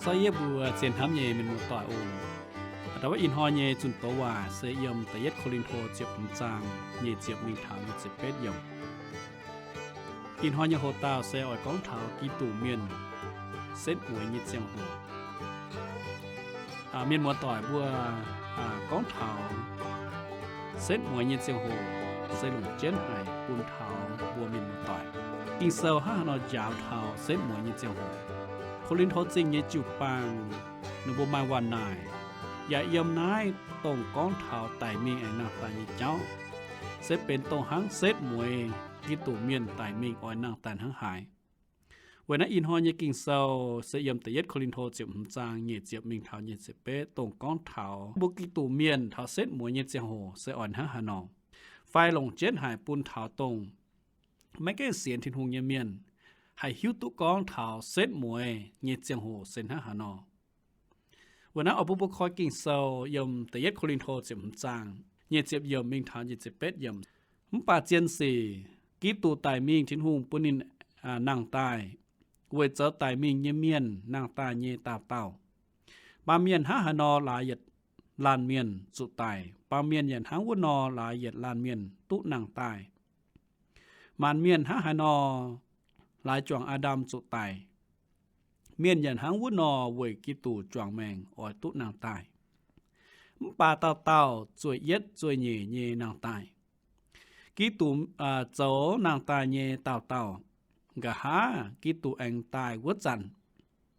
Sorv yie mbuo zien hnamv nyei mienh muoz-doic oc. A'da'wuov ih hnoi nyei zunh doz waac se yiem da'yietv Ko^lin^to ziepc hmz zaang nyeic ziepc mingh taux nyic ziepc betv yiemc. Ih hnoi nyei hoc-dauh se oix gorngv taux Giduc mienh setv mueiz nyei ziangh hoc. Mienh muoz-doic mbuo, gorngv taux setv mueiz nyei ziangh hoc se longc jienv haic bun taux mbuo mienh muoz-doic. Ging-Sou hnangv haaix nor njaaux taux setv mueiz nyei ziangh hoc? Ko^lin^to Zingh nyei jiu-baang ninh mbuo maaih waac-naaic yaac yiem naaiv dongh gorngv taux daic mingh aengx nangh daaih nyei jauv, se benx dongh hnangv setv mueiz Giduc mienh daic mingh oix nangh daaih hnangv haaix. Weic naaiv ih hnoi nyei Ging-Sou se yiem da'yietv Ko^lin^to ziepc hmz zaang nyeic ziepc mingh taux nyeic ziepc betv dongh gorngv taux mbuo Giduc mienh taux setv mueiz nyei ziangh hoc se oix hnangv haaix nor, fai longc jienv haic bun taux dongh maiv gaengh sienx Tin-Hungh nyei mienh haih hiuv duqv gorngv taux setv mueiz nyei ziangh hoc se hnangv haaix nor. Weic naaiv oix bun mbuo koi Ging-Sou yiem da'yietv Ko^lin^to ziepc hmz zaang nyeic ziepc yiemc mingh taux nyeic ziepc betv yiemc. Mv baac zien sic Giduc daic mingh Tin-Hungh bun ninh nangh daaih, weic zoux daic mingh nyei mienh nangh daaih nyei daauh dauh. Baamh mienh hnangv haaix nor laaix yietc laanh mienh zuqc daic, baamh mienh yaac hnangv wuov nor laaix yietc laanh mienh duqv nangh daaih. Maanc mienh hnangv haaix nor laaix juangc Aa^ndam zuqc daic, mienh yaac hnangv wuov nor weic Giduc juangc maengc oix duqv nangh daaih. Mv baac dauh dauh zueih yietv zueih nyeic nyei nangh daaih. Giduc zoux nangh daaih nyei daauh dauh. Nqa'haav Giduc aengx daaih wuov zanc,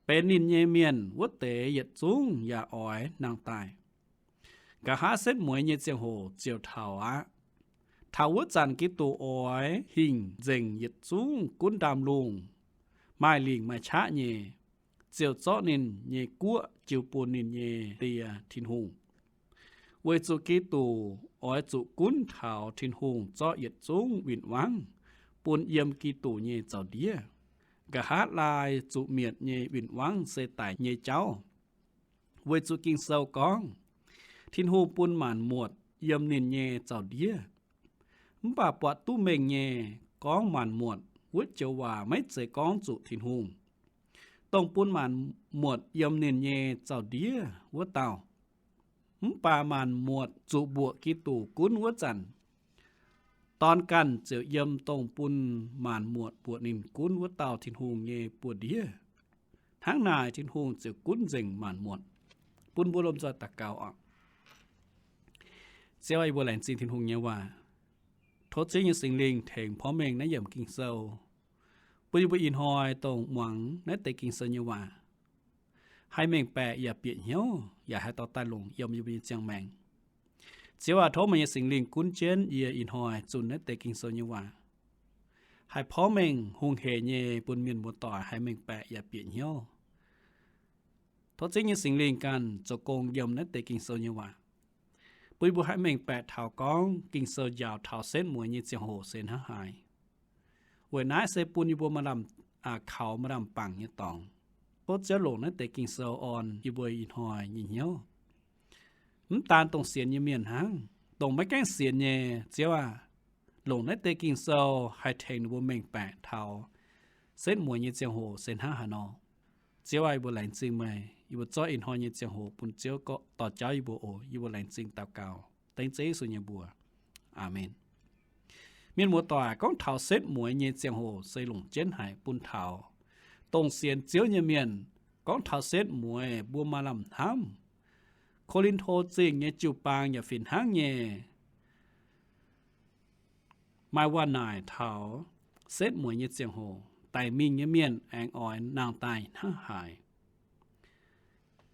benx ninh nyei mienh wuov deix yietc zungv yaac oix nangh daaih. Nqa'haav setv mueiz nyei ziangh hoc ziouc taux aqv. Taux wuov zanc Giduc oix hingh nzengc yietc zungv gunv ndaamv-lungh, maaih lingc maaih qaqv nyei, ziouc zorqv ninh nyei guoqv jiu bun ninh nyei Die, Tin-Hungh. Weic zuqc Giduc oix zuqc gunv taux Tin-Hungh zorqv yietc zungv win-wangv bun yiem Giduc nyei zaux-ndiev. Nqa'haav laai zuqc mietc nyei win-wangv se daic nyei jauv. Weic zuqc Ging-Sou gorngv, Tin-Hungh bun maanc muotc yiem ninh nyei zaux-ndiev. Mv baac buatc duqv mengh nyei, gorngv maanc muotc wuov joux waac maiv zeiz gorngv zuqc Tin-Hungh. Dongh bun maanc muotc yiem ninh nyei zaux-ndiev wuov dauh. Mv baac maanc muotc zuqc mbuoqc Giduc gunv wuov zanc, dorn ganh ziouc yiem dongh bun maanc muotc mbuoqc ninh gunv wuov dauh Tin-Hungh nyei buoz-ndiev. Hnangv naaic Tin-Hungh ziouc gunv nzengc maanc muotc. Bun mbuo lomh nzoih daux gaux oc. Ziouv aah, yie mbuo laengz zingh Tin-Hungh nyei waac. Tov Ziouv nyei Singx Lingh tengx porv mengh naaiv yiemc Ging-Sou, bun yie mbuo ih hnoi dongh muangx naaiv deix Ging-Sou nyei waac haih mengh baeqc yaac bieqc hnyouv, yaac haih dorh daaih longc yiem yie mbuo nyei ziangh maengc. Ziouv aah, tov meih nyei Singx Lingh gunv jienv yie ih hnoi zunh naaiv deix Ging-Sou nyei waac, haih porv mengh hungh heic nyei bun mienh muoz-doic haih mengh baeqc yaac bieqc hnyouv. Tov Ziouv nyei Singx Lingh ganh zoux gong yiem naaiv deix Ging-Sou nyei waac, bun yie mbuo haih mengh baeqc taux gorngv Ging-Sou njaaux taux setv mueiz nyei ziangh hoc se hnangv haaix. Weic naaiv se bun yie mbuo maaih lamh, kaux maaih lamh bangc nyei dorngx. Tov Ziouv longc naaiv deix Ging-Sou orn yie mbuo ih hnoi nyei hnyouv. Mv daan dongh sienx nyei mienh hnangv, dongh maiv gaengh sienx nyei, Ziouv aah, longc naaiv deix Ging-Sou haih tengx ninh mbuo mengh baeqc taux setv mueiz nyei ziangh hoc se hnangv haaix nor. Ziouv aah, yie mbuo laengz zingh meih. Yie mbuo zorqv ih hnoi nyei ziangh hoc bun Ziouv dorh jauv yie mbuo oc. Yie mbuo laengz zingh daux gaux dengv Ziouv Yesu nyei mbuox. Aamen. Mienh muoz-doic, gorngv taux setv mueiz nyei ziangh hoc se longc jienv haic bun taux dongh sienx Ziouv nyei mienh. Gorngv taux setv mueiz mbuo maaih lamh hnamv. Ko^lin^to Zingh nyei jiu-baang yaac fih hnangv nyei maaih waac-naaic taux setv mueiz nyei ziangh hoc, daic mingh nyei mienh aengx oix nangh daaih hnangv haaix.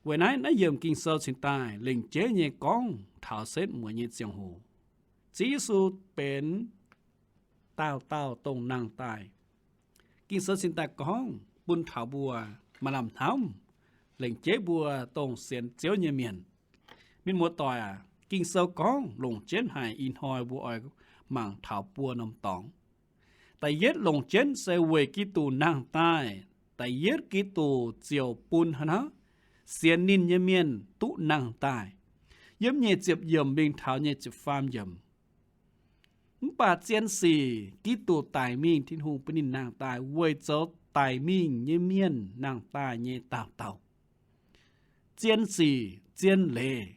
Weic naaiv, naaiv yiemc Ging-Sou cingx daaih lengc jeiv nyei gorngv taux setv mueiz nyei ziangh hoc. Ziouv Yesu benx daauh dauh dongh nangh daaih. Ging-Sou cingx daaih gorngv bun taux mbuo maaih lamh hnamv, lengc jeiv mbuo dongh sienx Ziouv nyei mienh. Mienh muoz-doic aac, Ging-Sou gorngv longc jienv haic. Ih hnoi mbuo oix mangc taux buo norm dorngx. Da'yietv longc jienv se weic Giduc nangh daaih. Da'yietv Giduc ziouc bun haaix nor sienx ninh nyei mienh duqv nangh daaih. Yiem nyic ziepc yiemc mingh taux nyic ziepc faam yiemc. Mv baac zien sic Giduc daic mingh, Tin-Hungh bun ninh nangh daaih weic zoux daic mingh nyei mienh nangh daaih nyei daauh dauh. zien sic, zien leiz,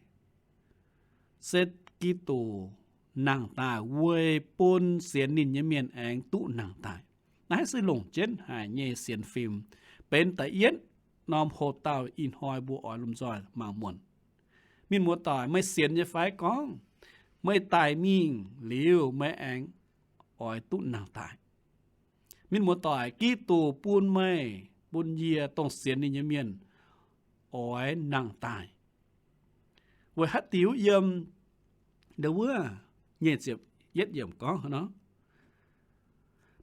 se Giduc nangh daaih weic bun sienx ninh nyei mienh aengx duqv nangh daaih. Naaiv se longc jienv haic nyei sienx fim, benx da'yietv norm hoc-dauh ih hnoi mbuo oix lomh nzoih mangc muonc. Mienh muoz-doic, meih sienx nyei fai? Gorngv meih daic mingh liuz meih aengx oix duqv nangh daaih. Mienh muoz-doic, Giduc bun meih, bun yie dongh sienx ninh nyei mienh oix nangh daaih. Weic haaix diuc? Yiem ndau wuov nyic ziepc yietv yiemc gorngv nor,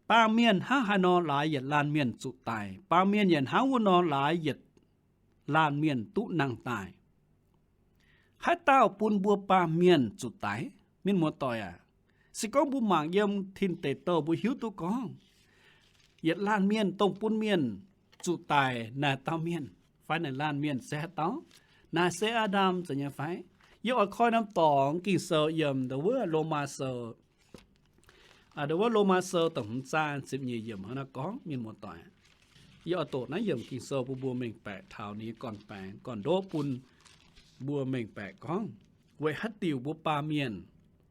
baamh mienh hnangv haaix nor laaix yietc laanh mienh zuqc daic, baamh mienh yaac hnangv wuov nor laaix yietc laanh mienh duqv nangh daaih. Haaix dauh bun mbuo baamh mienh zuqc daic? Mienh muoz-doic aac, se gorngv mbuo mangc yiem Tin Deic Douh mbuo hiuv duqv gorngv, yietc laanh mienh dongh bun mienh zuqc daic naaic dauh mienh fai naaic laanh mienh se haaix dauh? Naaic se Aa^ndam zeiz nyei fai? Yie oix koi norm dorngx Ging-Sou yiem ndau wuov Lomaa Sou, ndau wuov Lomaa Sou da'hmz zaang ziepc nyeic yiemc hnangv naaiv gorngv. Mienh muoz-doic, yie oix doqc naaiv yiemc Ging-Sou bun mbuo mengh baeqc taux ninh nyei gorn-baengx gorn-ndoqv bun mbuo mengh baeqc gorngv weic haaix diuc mbuo baamh mienh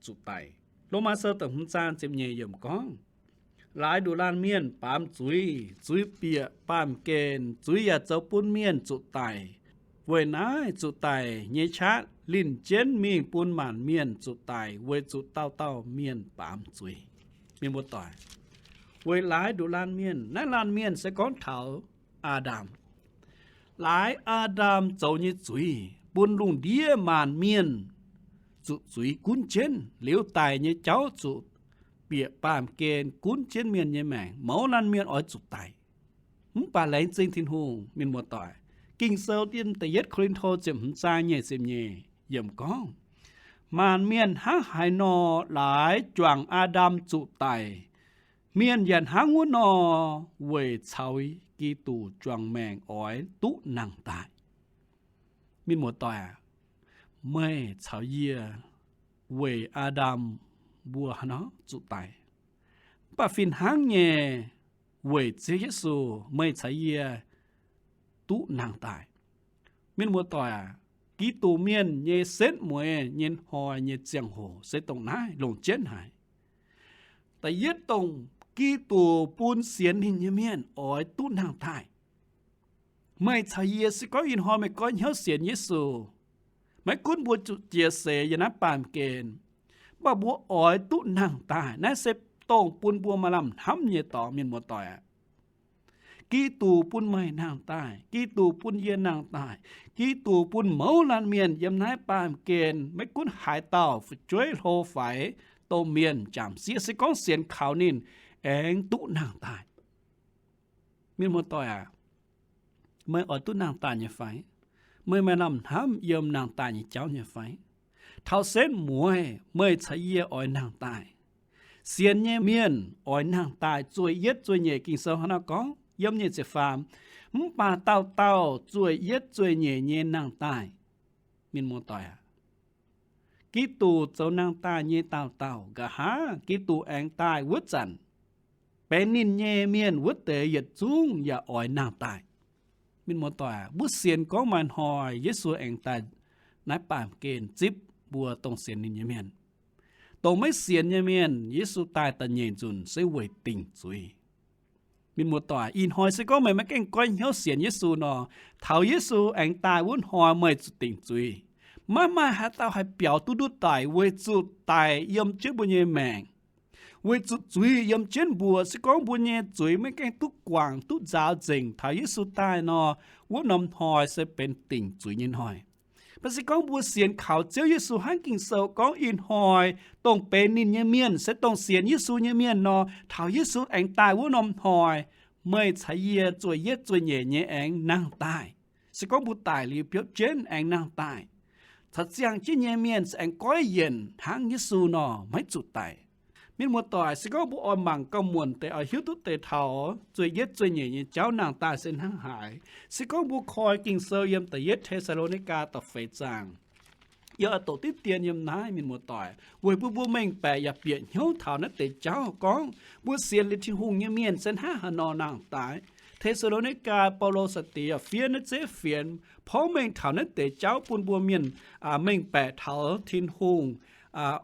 zuqc daic. Lomaa Sou da'hmz zaang ziepc nyeic yiemc gorngv, laaix nduqc laanh mienh baamz zuiz, zuiz bieqc baamh gen, zuiz yaac zoux bun mienh zuqc daic. Weic naaiv zuqc daic nyei qaqv linh jienv mingh bun maanc mienh zuqc daic, weic zuqc dauh dauh mienh baamz zuiz. Mienh muoz-doic, weic laaix nduqc laanh mienh, naaiv laanh mienh se gorngv taux Aa^ndam. Laaix Aa^ndam zoux nyei zuiz bun lungh ndiev maanc mienh zuqc zuiz gunv jienv, liuz daic nyei jauv zuqc bieqc baamh gen gunv jienv mienh nyei maengc. Mouz laanh mienh oix zuqc daic. Mv baac laengz zingh Tin-Hungh, mienh muoz-doic, Ging-Sou yiem da'yietv Ko^lin^to ziepc hmz zaang nyic ziepc nyeic yiemc gorngv, maanc mienh hnangv haaix nor laaix juangc Aa^ndam zuqc daic, mienh yaac hnangv wuov nor weic caux Giduc juangc maengc oix duqv nangh daaih. Mienh muoz-doic aac, meih caux yie weic Aa^ndam mbuo haaix nor zuqc daic, mv baac fih hnangv nyei weic Ziouv Yesu meih caux yie duqv nangh daaih. Mienh muoz-doic aac, Giduc mienh nyei setv mueiz nyei hnoi nyei ziangh hoc se dongh naaiv longc jienv haic. Da'yietv dongh Giduc bun sienx ninh nyei mienh oix duqv nangh daaih. Meih caux yie se gorngv ih hnoi meih goiv hnyouv sienx Yesu, maiv gunv mbuo zuqc jiex seix yiem naaiv baamh gen, mv baac mbuo oix duqv nangh daaih. Naaiv se dongh bun mbuo maaih lamh hnamv nyei dorngx, mienh muoz-doic aac. Giduc bun meih nangh daaih. Giduc bun yie nangh daaih. Giduc bun mouz laanh mienh yiem naaiv baamh gen, maiv gunv haaix dauh fu'jueiv hlo faix, domh mienh, jangc sieqv, se gorngv sienx kaux ninh aengx duqv nangh daaih. Mienh muoz-doic aac, meih oix duqv nangh daaih nyei fai? Meih maaih lamh hnamv yiem nangh daaih nyei jauv nyei fai? Taux setv mueiz meih caux yie oix nangh daaih. Sienx nyei mienh oix nangh daaih zueih yietv zueih nyeic. Ging-Sou hnangv naaiv gorngv yiem nyic ziepc faam, mv baac dauh dauh zueih yietv zueih nyeic nyei nangh daaih. Mienh muoz-doic aac, Giduc zoux nangh daaih nyei dauh dauh. Nqa'haav Giduc aengx daaih wuov zanc, benx ninh nyei mienh wuov deix yietc zungv yaac oix nangh daaih. Mienh muoz-doic aac, mbuo sienx gorngv maaih hnoi Yesu aengx daaih naaiv baamh gen zipv mbuo dongh sienx ninh nyei mienh. Dongh maiv sienx nyei mienh, Yesu daaih da'nyeic nzunc se weic dingc zuiz. Mienh muoz-doic, ih hnoi se gorngv meih maiv gaengh goiv hnyouv sienx Yesu nor, taux Yesu aengx daaih wuov hnoi meih zuqc dingc zuiz. Maiv maaih haaix dauh haih biaux duqv ndutv daic weic zuqc daic yiem jienv mbuo nyei maengc, weic zuqc zuiz yiem jienv mbuo. Se gorngv mbuo nyei zuiz maiv gaengh duqv guangc duqv nzaaux nzengc taux Yesu daaih nor, wuov norm hnoi se benx dingc zuiz nyei hnoi. Mv baac se gorngv mbuo sienx kaux Ziouv Yesu hnangv Ging-Sou gorngv ih hnoi dongh benx ninh nyei mienh se dongh sienx Yesu nyei mienh nor, taux Yesu aengx daaih wuov norm hnoi, meih caux yie zueih yietv zueih nyeic nyei aengx nangh daaih. Se gorngv mbuo daic liuz biopv jienv aengx nangh daaih, caux ziangh jienv nyei mienh se aengx goiv yienc hnangv Yesu nor, maiv zuqc daic. Mienh muoz-doic, se gorngv mbuo oix mangc gauh muonc deix, oix hiuv duqv deix taux zueih yietv zueih nyeic nyei jauv nangh daaih se hnangv haaix, se gorngv mbuo koi Ging-Sou yiem da'yietv Te^saa^lo^ni^gaa da'feix zaang, yie oix doqc diqv dien yiem naaiv, mienh muoz-doic, weic bun mbuo mengh baeqc yaac bieqc hnyouv taux naaiv deix jauv gorngv mbuo sienx liuz Tin-Hungh nyei mienh se hnangv haaix nor nangh daaih. Te^saa^lo^ni^gaa, Baulo sai-diex fiev naaiv zeiv fienx porv mengh taux naaiv deix jauv bun mbuo mienh mengh baeqc taux Tin-Hungh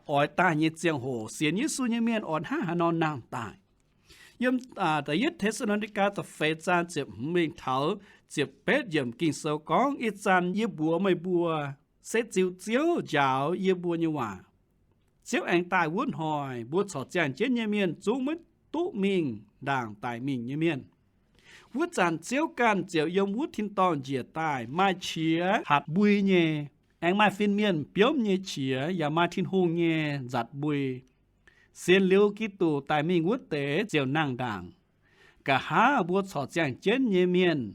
oix daaih nyei ziangh hoc sienx Yesu nyei mienh oix hnangv haaix nor nangh daaih. Yiem da'yietv Te^saa^lo^ni^gaa da'feix zaang ziepc hmz mingh taux ziepc betv yiemc Ging-Sou gorngv, Ih zanc yie mbuox meih mbuo, se ziux Ziouv njaaux yie mbuo nyei waac, Ziouv aengx daaih wuov hnoi, mbuo corc ziangh jienv nyei mienh zungv maiv duqv mingh ndaangc daic mingh nyei mienh. Wuov zanc Ziouv ganh ziouc yiem wuov tin-dorngh njiec daaih, maaih qiex hatc mbui nyei, aengx maaih fin-mienh biomv nyei qiex, yaac maaih Tin-Hungh nyei nzatc mbui. Sienx liuz Giduc daic mingh wuov deix ziouc nangh ndaangc. Nqa'haav mbuo corc ziangh jienv nyei mienh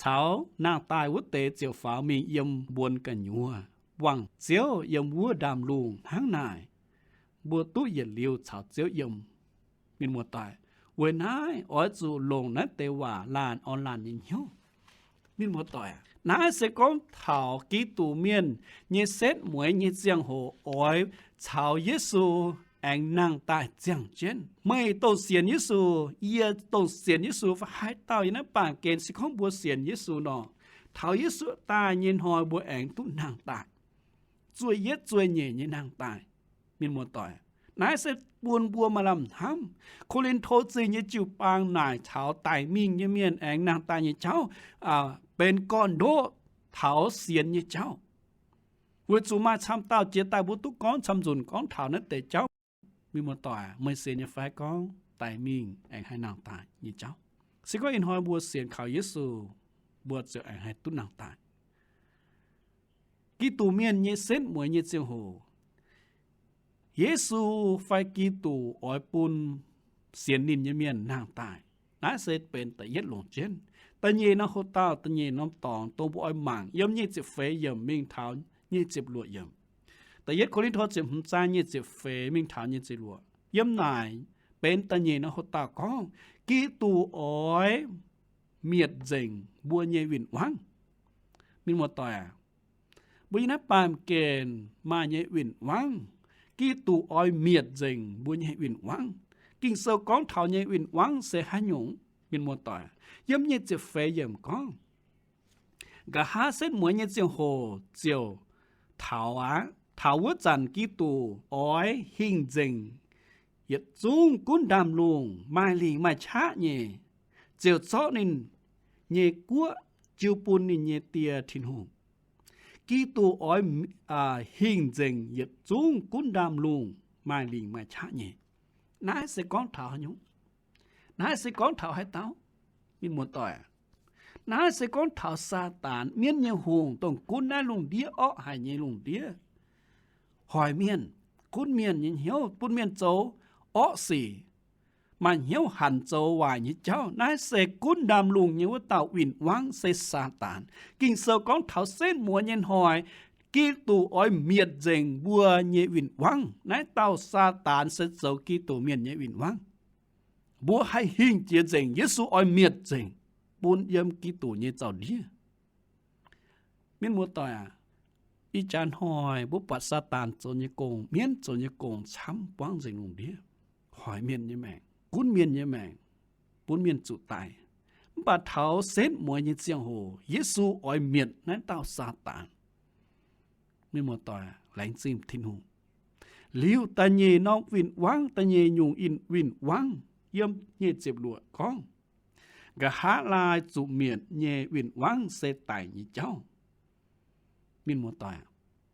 caux nangh daaih wuov deix ziouc faaux mingh yiem mbuonx gu'nyuoz, buangh Ziouv yiem wuov ndaamv-lungh hnangv naaic, mbuo duqv yietc liuz caux Ziouv yiem. Mienh muoz-doic, weic naaiv oix zuqc longc naaiv deix waac laanh orn laanh nyei hnyouv. Mienh muoz-doic, naaiv se gorngv taux Giduc mienh nyei setv mueiz nyei ziangh hoc oix caux Yesu aengx nangh daaih ziangh jienv. Meih dongh sienx Yesu, yie dongh sienx Yesu fai haaix dauh yiem naaiv baamh gen, se gorngv mbuo sienx Yesu nor, taux Yesu daaih nyei hnoi mbuo aengx duqv nangh daaih, zueih yietv zueih nyeic nyei nangh daaih. Mienh muoz-doic, naaiv se bun mbuo maaih lamh hnamv. Ko^lin^to Zingh nyei jiu-baang naaic taux daic mingh nyei mienh aengx nangh daaih nyei jauv benx gorn-ndoqv taux sienx nyei jauv. Weic zuqc maaih camv dauh jiex daaih mbuo duqv gorngv camv nzunc gorngv taux naaiv deix jauv. Mienh muoz-doic, meih sienx nyei fai gorngv daic mingh aengx haih nangh daaih nyei jauv? Se gorngv ih hnoi mbuo sienx kaux Yesu, mbuo ziouc aengx haih duqv nangh daaih. Giduc mienh nyei setv mueiz nyei ziangh hoc, Yesu fai Giduc oix bun sienx ninh nyei mienh nangh daaih. Naaiv se benx da'yietv longc jienv. Da'nyeic norm hoc-dauh, da'nyeic norm dorngx dongh mbuo oix mangc yiem nyic ziepc feix yiemc mingh taux nyic ziepc luoqc yiemc. Da'yietv Ko^lin^to ziepc hmz zaang nyic ziepc feix mingh taux nyic ziepc luoqc. Yiem naaic benx da'nyeic norm hoc-dauh gorngv, Giduc oix mietc nzengc mbuo nyei win-wangv. Mienh muoz-doic aac, mbuo yiem naaiv baamh gen maaih nyei win-wangv, Giduc oix mietc nzengc mbuo nyei win-wangv. Ging-Sou gorngv taux nyei win-wangv se haaix nyungc? Mienh muoz-doic, yiem nyic ziepc feix yiemc gorngv, nqa'haav setv mueiz nyei ziangh hoc ziouc taux aqv. Taux wuov zanc Giduc oix hingh nzengc yietc zungv gunv ndaamv-lungh maaih lingc maaih qaqv nyei, ziouc zorqv ninh nyei guoqv jiu bun ninh nyei Die Tin-Hungh. Giduc oix hingh nzengc yietc zungv gunv ndaamv-lungh maaih lingc maaih qaqv nyei. Naaiv se gorngv taux haaix nyungc? Naaiv se gorngv taux haaix dauh? Mienh muoz-doic, naaiv se gorngv taux Saadaan, mienv nyei hungh, dongh gunv naaiv lungh ndiev, orqv haic nyei lungh ndiev, hoic mienh, gunv mienh nyei hnyouv, bun mienh zoux orqv sic, maaih hnyouv hanc zoux waaic nyei jauv. Naaiv se gunv ndaamv-lungh nyei wuov dauh win-wangv se Saadaan. Ging-Sou gorngv taux setv mueiz nyei hnoi, Giduc oix mietc nzengc mbuo nyei win-wangv. Naaiv dauh Saadaan se zoux Giduc mienh nyei win-wangv. Mbuo haih hingh jiex nzengc, Yesu oix mietc nzengc, bun yiem Giduc nyei zaux-ndiev. Mienh muoz-doic aac, ih jaax hnoi mbuo buatc Saadaan zoux nyei gong, mienv zoux nyei gong camv buangv nzengc lungh ndiev, hoic mienh nyei maengc, gunv mienh nyei maengc, bun mienh zuqc daic. Mv baac taux setv mueiz nyei ziangh hoc, Yesu oix mietc naaiv dauh Saadaan. Mienh muoz-doic, laengz zingh Tin-Hungh. Liuz da'nyeic norm win-wangv, da'nyeic nyungc win-wangv yiem nyic ziepc luoqc gorngv, nqa'haav laai zuqc mietc nyei win-wangv se daic nyei jauv. Mienh muoz-doic,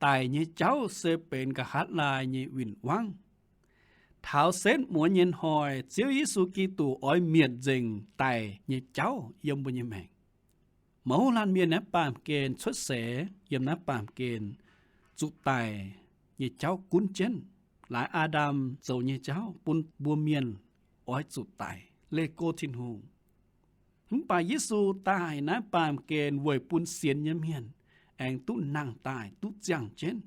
daic nyei jauv se benx nqa'haav laai nyei win-wangv. Taux setv mueiz nyei hnoi, Ziouv Yesu Giduc oix mietc nzengc daic nyei jauv yiem mbuo nyei maengc. Mouz laanh mienh naaiv baamh gen cuotv seix yiem naaiv baamh gen zuqc daic nyei jauv gunv jienv. Laaix Aa^ndam zoux nyei jauv bun mbuo mienh oix zuqc daic, leih go Tin-Hungh. Mv baac Yesu daaih naaiv baamh gen weic bun sienx nyei mienh aengx duqv nangh daaih, duqv ziangh jienv.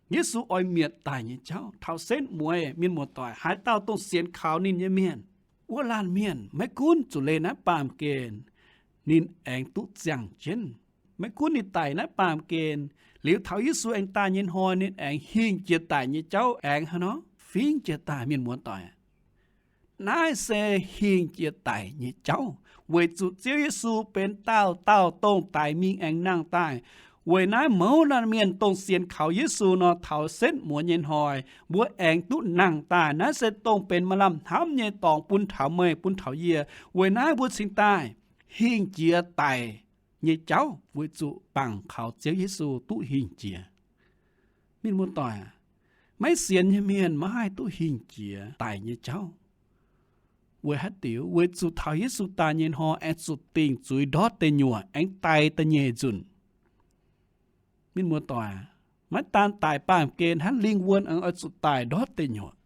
Yesu oix mietc daic nyei jauv taux setv mueiz. Mienh muoz-doic, haaix dauh dongh sienx kaux ninh nyei mienh, wuov laanh mienh maiv gunv zuqc leih naaiv baamh gen, ninh aengx duqv ziangh jienv. Maiv gunv ninh daic naaiv baamh gen, liuz taux Yesu aengx daaih nyei hnoi ninh aengx hingh jiex daic nyei jauv aengx haaix nor fingx jiex daaih. Mienh muoz-doic, naaiv se hingh jiex daic nyei jauv. weic zuqc Ziouv Yesu benx dauh dauh dongh daic mingh aengx nangh daaih. Weic naaiv mouz laanh mienh dongh sienx kaux Yesu nor, taux setv mueiz nyei hnoi mbuo aengx duqv nangh daaih. Naaiv se dongh benx maaih lamh hnamv nyei dorngx bun taux meih bun taux yie. Weic naaiv mbuo cingx daaih hingh jiex daic nyei jauv weic zuqc bangc kaux Ziouv Yesu duqv hingh jiex. Mienh muoz-doic, maiv sienx nyei mienh maiv haih duqv hingh jiex daic nyei jauv. Weic haaix diuc? Weic zuqc taux Yesu daaih nyei hnoi aengx zuqc dingc zuiz ndortv deic nyuoqc, aengx daic da'nyeic nzunc. Mienh muoz-doic, maiv daan daic baamh gen hnangv, lingh wuonh aengx oix zuqc daic ndortv deic nyuoqc.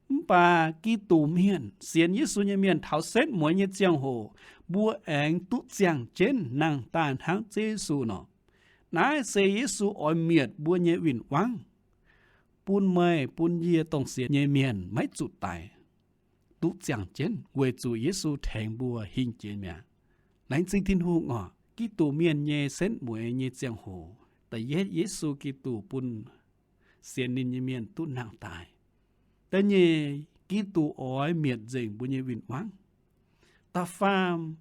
Mv baac Giduc mienh, sienx Yesu nyei mienh taux setv mueiz nyei ziangh hoc, mbuo aengx duqv ziangh jienv nangh daaih hnangv Ziouv Yesu nor. Naaiv se Yesu oix mietc mbuo nyei win-wangv, bun meih bun yie dongh sienx nyei mienh maiv zuqc daic, duqv ziangh jienv weic zuqc Yesu tengx mbuo hingh jiex mi'aqv. Laengz zingh Tin-Hungh oc. Giduc mienh nyei setv mueiz nyei ziangh hoc, da'yietv Yesu Giduc bun sienx ninh nyei mienh duqv nangh daaih. Da'nyeic, Giduc oix mietc nzengc mbuo nyei win-wangv. Da'faam,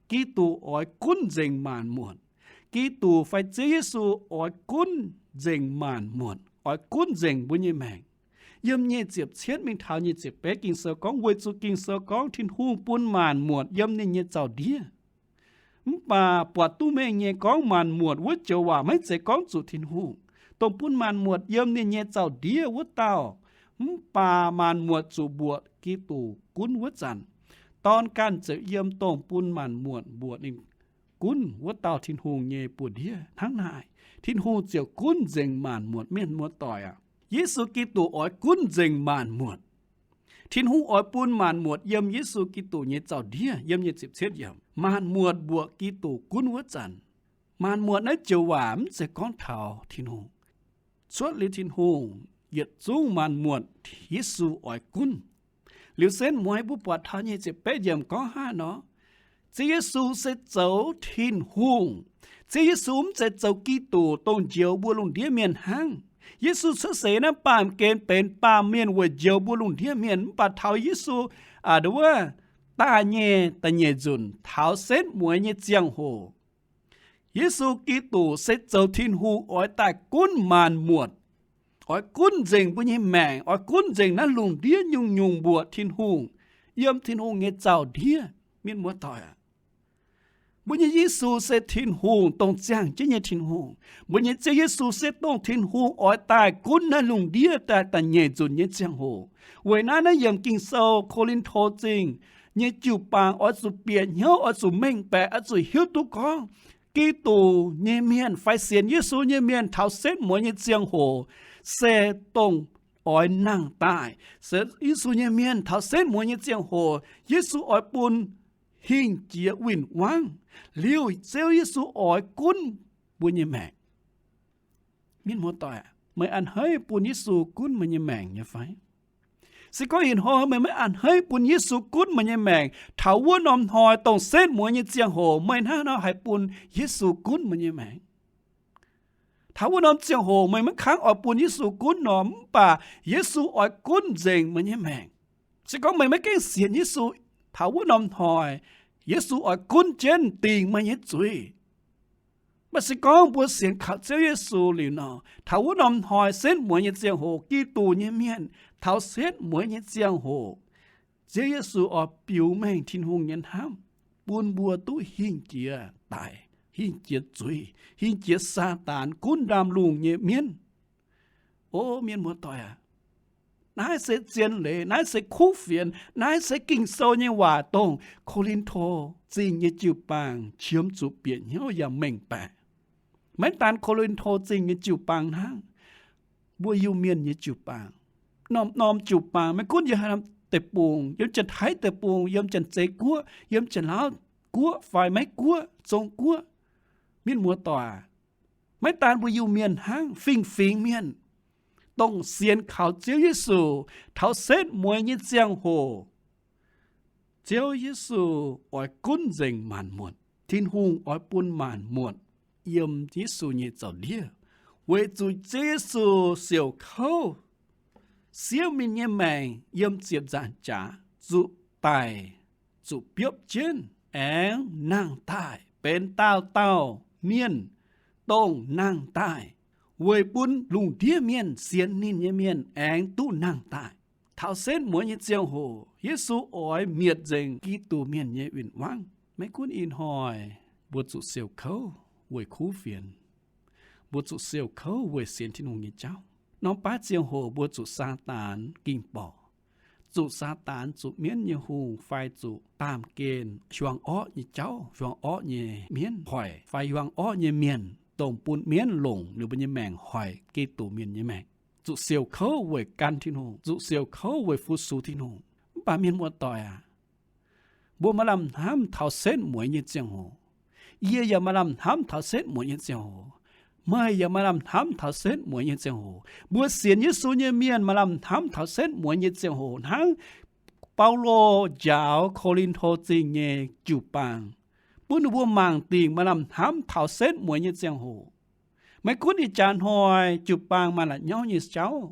Giduc oix gunv nzengc maanc muotc. Giduc fai Ziouv Yesu oix gunv nzengc maanc muotc, oix gunv nzengc mbuo nyei maengc. Yiem nyic ziepc cietv mingh taux nyic ziepc betv Ging-Sou gorngv, weic zuqc Ging-Sou gorngv Tin-Hungh bun maanc muotc yiem ninh nyei zaux-ndiev. Mv baac buatc duqv mengh nyei gorngv maanc muotc wuov joux waac maiv zeiz gorngv zuqc Tin-Hungh. Dongh bun maanc muotc yiem ninh nyei zaux-ndiev wuov dauh, mv baac maanc muotc zuqc mbuoqc Giduc gunv wuov zanc, dorn ganh ziouc yiem dongh bun maanc muotc mbuoqc ninh gunv wuov dauh Tin-Hungh nyei buoz-ndiev. Hnangv naaic, Tin-Hungh ziouc gunv nzengc maanc muotc. Mienh muoz-doic aac, Yesu Giduc oix gunv nzengc maanc muotc. Tin-Hungh oix bun maanc muotc yiem Yesu Giduc nyei zaux-ndiev, yiem nyic ziepc cietv yiemc, maanc muotc mbuoqc Giduc gunv wuov zanc. Maanc muotc naaiv joux waac mv zeiz gorngv taux Tin-Hungh. Cuotv liuz Tin-Hungh, yietc zungv maanc muotc Yesu oix gunv. Liuz setv mueiz mbuo buatc taux nyic ziepc betv yiemc gorngv hnangv nor, Ziouv Yesu se zoux Tin-Hungh. Ziouv Yesu mv zeiz zoux Giduc dongh njoux mbuo lungh ndiev mienh hnangv. Yesu cuotv seix naaiv baamh gen benx baamh mienh weic njoux mbuo lungh ndiev mienh. Mv baac taux Yesu, aa, wuov daaih nyei da'nyeic nzunc, taux setv mueiz nyei ziangh hoc, Yesu Giduc se zoux Tin-Hungh oix daaih gunv maanc muotc, oix gunv nzengc mbuo nyei maengc, oix gunv nzengc naaiv lungh ndiev nyungc-nyungc mbuoqc Tin-Hungh, yiem Tin-Hungh nyei zaux-ndiev. Mienh muoz-doic aac, mbuo nyei Yesu se Tin-Hungh, dongh ziangh jienv nyei Tin-Hungh. Mbuo nyei Ziouv Yesu se dongh Tin-Hungh oix daaih gunv naaiv lungh ndiev daaih da'nyeic nzunc nyei ziangh hoc. Weic naaiv, naaiv yiem Ging-Sou, Ko^lin^to Zingh nyei jiu-baang oix zuqc bieqc hnyouv, oix zuqc mengh baeqc, oix zuqc hiuv duqv gorngv Giduc nyei mienh fai sienx Yesu nyei mienh taux setv mueiz nyei ziangh hoc se dongh oix nangh daaih. Sienx Yesu nyei mienh taux setv mueiz nyei ziangh hoc, Yesu oix bun hingh jiex win-wangv. Liuz Ziouv Yesu oix gunv mbuo nyei maengc. Mienh muoz-doic, meih a'hneiv bun Yesu gunv meih nyei maengc nyei fai? Se gorngv ih hnoi meih maiv a'hneiv bun Yesu gunv meih nyei maengc, taux wuov norm hnoi dongh setv mueiz nyei ziangh hoc meih hnangv haaix nor haih bun Yesu gunv meih nyei maengc? Taux wuov norm ziangh hoc meih maiv kangv oix bun Yesu gunv nor, mv baac Yesu oix gunv nzengc meih nyei maengc. Se gorngv meih maiv gaengh sienx Yesu, taux wuov norm hnoi Yesu oix gunv jienv dingc meih nyei zuiz. Mv baac se gorngv mbuo sienx kaux Ziouv Yesu liuz nor, taux wuov norm hnoi setv mueiz nyei ziangh hoc, Giduc nyei mienh taux setv mueiz nyei ziangh hoc, Ziouv Yesu oix biux mengh Tin-Hungh nyei hnamv, bun mbuo duqv hingh jiex daic, hingh jiex zuiz, hingh jiex Saadaan gunv ndaamv-lungh nyei mienv. O mienh muoz-doic aac, naaiv se zien leiz, naaiv se kuv fienx, naaiv se Ging-Sou nyei waac dongh Ko^lin^to Zingh nyei jiu-baang qiemx zuqc bieqc hnyouv yaac mengh baeqc. Maiv daan Ko^lin^to Zingh nyei jiu-baang hnangv, mbuo Iu-Mienh nyei jiu-baang, norm-norm jiu-baang, maiv gunv yiem haaix norm deic-bung, yiem Janx-Taiv deic-bung, yiem Janx-Zei Guoqv, yiem Janx-Laauv Guoqv fai Meiv Guoqv, Zong Guoqv, mienh muoz-doic, maiv daan mbuo Iu-Mienh hnangv, fingx-fingx mienh, dongh sienx kaux Ziouv Yesu taux setv mueiz nyei ziangh hoc, Ziouv Yesu oix gunv nzengc maanc muotc. Tin-Hungh oix bun maanc muotc yiem Yesu nyei zaux-ndiev, weic zuqc Ziouv Yesu siouc kouv, siev ninh nyei maengc yiem ziepc nzaangc jaax, zuqc daic, zuqc biopv jienv, aengx nangh daaih benx dauh dauh mienh, dongh nangh daaih weic bun lungh ndiev mienh, sienx ninh nyei mienh aengx duqv nangh daaih. Taux setv mueiz nyei ziangh hoc, Yesu oix mietc nzengc Giduc mienh nyei win-wangv. Maiv gunv ih hnoi mbuo zuqc siouc kouv weic kuv fienx, mbuo zuqc siouc kouv weic sienx Tin-Hungh nyei jauv, norm baav ziangh hoc mbuo zuqc Saadaan ging-borqc, zuqc Saadaan, zuqc mienv nyei hungh, fai zuqc daamh gen hiuang orqv nyei jauv, hiuang orqv nyei mienv hoic, fai hiuang orqv nyei mienh, dongh bun mienv longc ninh mbuo nyei maengc hoic Giduc mienh nyei maengc, zuqc siouc kouv weic gan Tin-Hungh, zuqc siouc kouv weic fu-sux Tin-Hungh. Mv baac mienh muoz-doic aac, mbuo maaih lamh hnamv taux setv mueiz nyei ziangh hoc. Yie yaac maaih lamh hnamv taux setv mueiz nyei ziangh hoc. Meih yaac maaih lamh hnamv taux setv mueiz nyei ziangh hoc. Mbuo sienx Yesu nyei mienh maaih lamh hnamv taux setv mueiz nyei ziangh hoc hnangv Baulo njaaux Ko^lin^to Zingh nyei jiu-baang, bun ninh mbuo mangc dingc maaih lamh hnamv taux setv mueiz nyei ziangh hoc. Maiv gunv ih jaax hnoi jiu-baang maaih la'nyauv nyei jauv,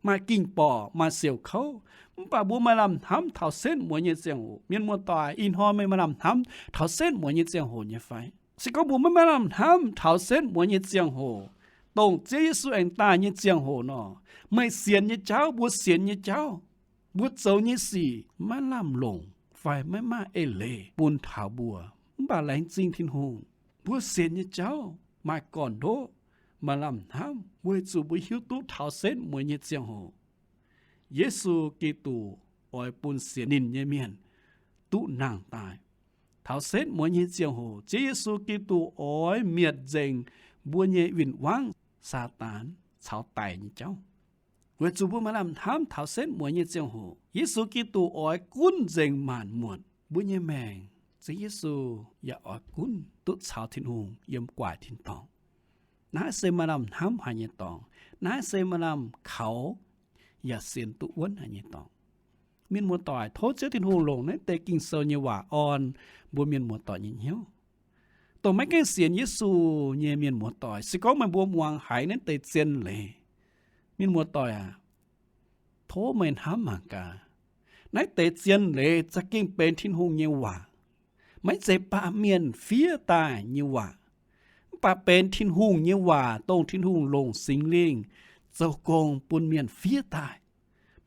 maaih ging-borqc, maaih siouc kouv, mv baac mbuo maaih lamh hnamv taux setv mueiz nyei ziangh hoc. Mienh muoz-doic, ih hnoi meih maaih lamh hnamv taux setv mueiz nyei ziangh hoc nyei fai? Se gorngv mbuo maiv maaih lamh hnamv taux setv mueiz nyei ziangh hoc, dongh Ziouv Yesu aengx daaih nyei ziangh hoc nor, meih sienx nyei jauv, mbuo sienx nyei jauv, mbuo zoux nyei sic maiv lamh longc fai maiv maaih eix leiz bun taux mbuo. Mv baac laengz zingh Tin-Hungh, mbuo sienx nyei jauv maaih gorn-ndoqv, maaih lamh hnamv, weic zuqc mbuo hiuv duqv taux setv mueiz nyei ziangh hoc, Yesu Giduc oix bun sienx ninh nyei mienh duqv nangh daaih. Taux setv mueiz nyei ziangh hoc, Ziouv Yesu Giduc oix mietc nzengc mbuo nyei win-wangv, Saadaan caux daic nyei jauv. Weic zuqc mbuo maaih lamh hnamv taux setv mueiz nyei ziangh hoc, Yesu Giduc oix gunv nzengc maanc muotc mbuo nyei maengc. Ziouv Yesu yaac oix gunv duqv caux Tin-Hungh yiem gu'nguaaic tin-dorngh. Naaiv se maaih lamh hnamv haic nyei dorngx. Naaiv se maaih lamh kaux yaac sienx duqv wuonv haic nyei dorngx. Mienh muoz-doic, tov Ziouv Tin-Hungh longc naaiv deix Ging-Sou nyei waac orn mbuo mienh muoz-doic nyei hnyouv. Dongh maiv gaengh sienx Yesu nyei mienh muoz-doic, se gorngv meih mbuo muangx haiz naaiv deix zien leiz, mienh muoz-doic aac, tov meih hnamv mangc gaax, naaiv deix zien leiz za'gengh benx Tin-Hungh nyei waac. Maiv zeiz baamh mienh fiev daaih nyei waac, mv baac benx Tin-Hungh nyei waac, dongh Tin-Hungh longc Singx Lingh zoux gong bun mienh fiev daaih,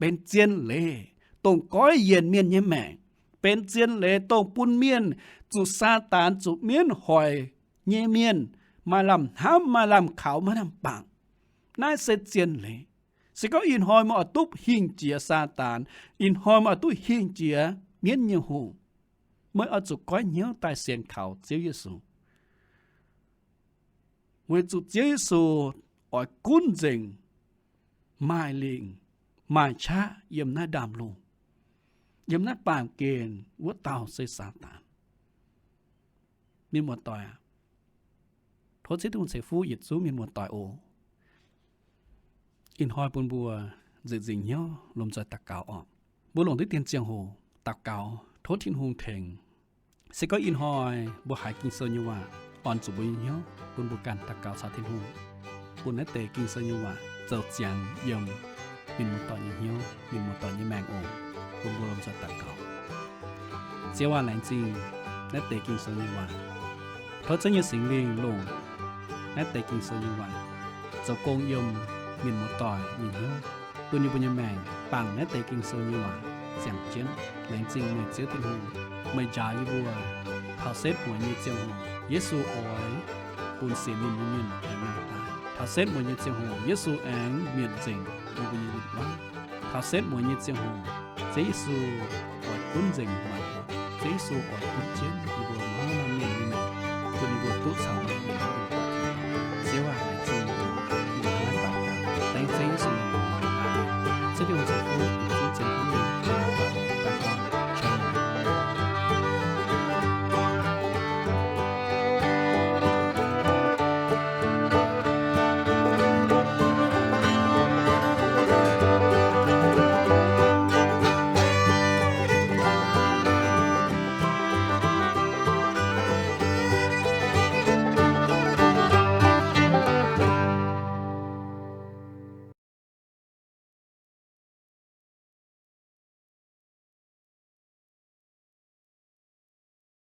benx zien leiz dongh goiv yienc mienh nyei maengc, benx zien leiz dongh bun mienh zuqc Saadaan, zuqc mienv hoic nyei mienh maaih lamh hnamv, maaih lamh kaux, maaih lamh bangc. Naaiv se zien leiz. Se gorngv ih hnoi meih oix duqv hingh jiex Saadaan, ih hnoi meih oix duqv hingh jiex mienv nyei hungh, meih oix zuqc goiv hnyouv daaih sienx kaux Ziouv Yesu. Weic zuqc Ziouv Yesu oix gunv nzengc maaih lingc, maaih qaqv yiem naaiv ndaamv-lungh, yiem naaiv baamh gen wuov dauh se Saadaan. Mienh muoz-doic aac, tov Ziouv Tin-Hungh ceix fuqv yietc zungv mienh muoz-doic oc. Ih hnoi bun mbuo nzieqc nzingc hnyouv lomh nzoih daux gaux orqc. Mbuo longc diqv dien ziangh hoc daux gaux, tov Tin-Hungh tengx. Se gorngv ih hnoi mbuo haiz Ging-Sou nyei waac orn zuqc mbuo nyei hnyouv, bun mbuo ganh daux gaux caux Tin-Hungh, bun naaiv deix Ging-Sou nyei waac zoux ziangx yiem mienh muoz-doic nyei hnyouv, mienh muoz-doic nyei maengc oc. Bun mbuo lomh nzoih daux gaux. Ziouv aac, laengz zingh naaiv deix Ging-Sou nyei waac. Tov Ziouv nyei Singx Lingh longc naaiv deix Ging-Sou nyei waac zoux gong yiem mienh muoz-doic nyei hnyouv, bun yie mbuo nyei maengc bangc naaiv deix Ging-Sou nyei waac ziangh jienv. Laengz zingh meih Ziouv Tin-Hungh, meih njaaux yie mbuo taux setv mueiz nyei ziangh hoc Yesu oix bun sienx ninh nyei mienh aengx nangh daaih. Taux setv mueiz nyei ziangh hoc Yesu aengx mietc nzengc yie mbuo nyei win-wangv. Taux setv mueiz nyei ziangh hoc Ziouv Yesu oix gunv nzengc maaih hoc. Ziouv Yesu oix gunv jienv yie mbuo maaih mienh nyei maengc, bun yie mbuo duqv caux meih mingh. Ziouv aac, laengz zingh yie mbuo, yie mbuo daux gaux dengv Ziouv Yesu nyei mbuox. Aamen.